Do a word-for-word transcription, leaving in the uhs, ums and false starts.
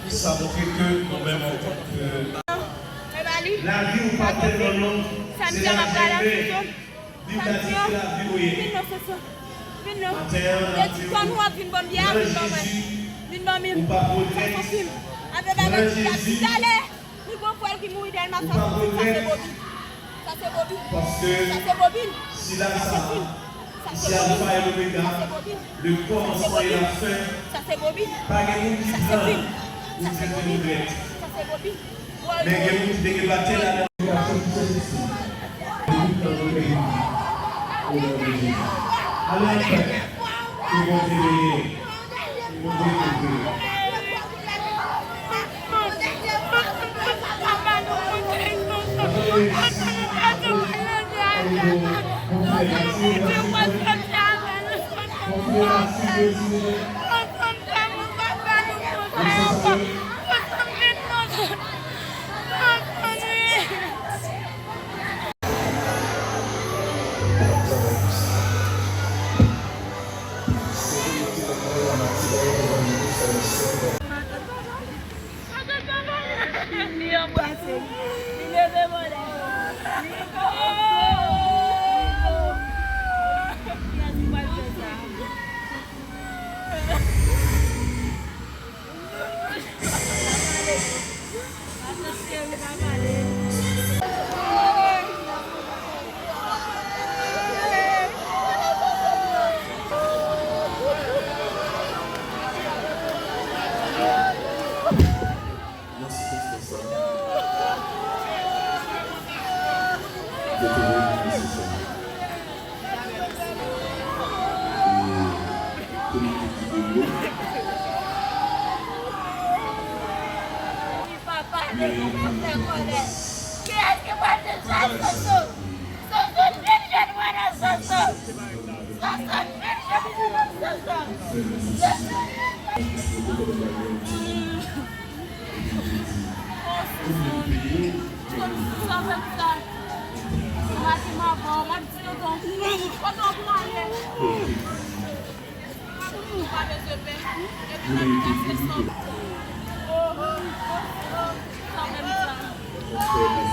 Sa montre ke nou menm antanke... Lavi ou pa tèlman long, se lavi imen. Viv la diyite lavi ou ye. Vin non, Soso. Vin non. Maten an, n ap di w, pran Jezi, ou pa regrèt. Pran Jezi, ou pa regrèt. Paske si Lazare, si Alfa e Lomega, le kòmansman e la fen, pa gen moun ki pran ou di ou regrèt. Men gen moun ki te gen batèy ladan. Ale anpè. Ke Bondye beni w. Ke Bondye kouvri w. Li anbrase m. Li leve vòlè. Li, oh! Kiyès ki pral fè sa? Matant cheri, pa pale. Nan sikonstans sa, yo te voye m nan misye sa. E pou nou tout ki te dlo. Papa, depi w pa fè kòlè, kiyès ki pral te sa, Soso? Soso, vin jwenn mwen non, Soso. Soso, vin jwenn mwen non, Soso. Soso, vin jwenn mwen. Sa fè m sa. Maten m ap ba w, m ap di tonton, kote w prale? Ou pa bezwen pè. Epi nan kase sòt. Oh, oh, oh, oh. Sa fè m sa.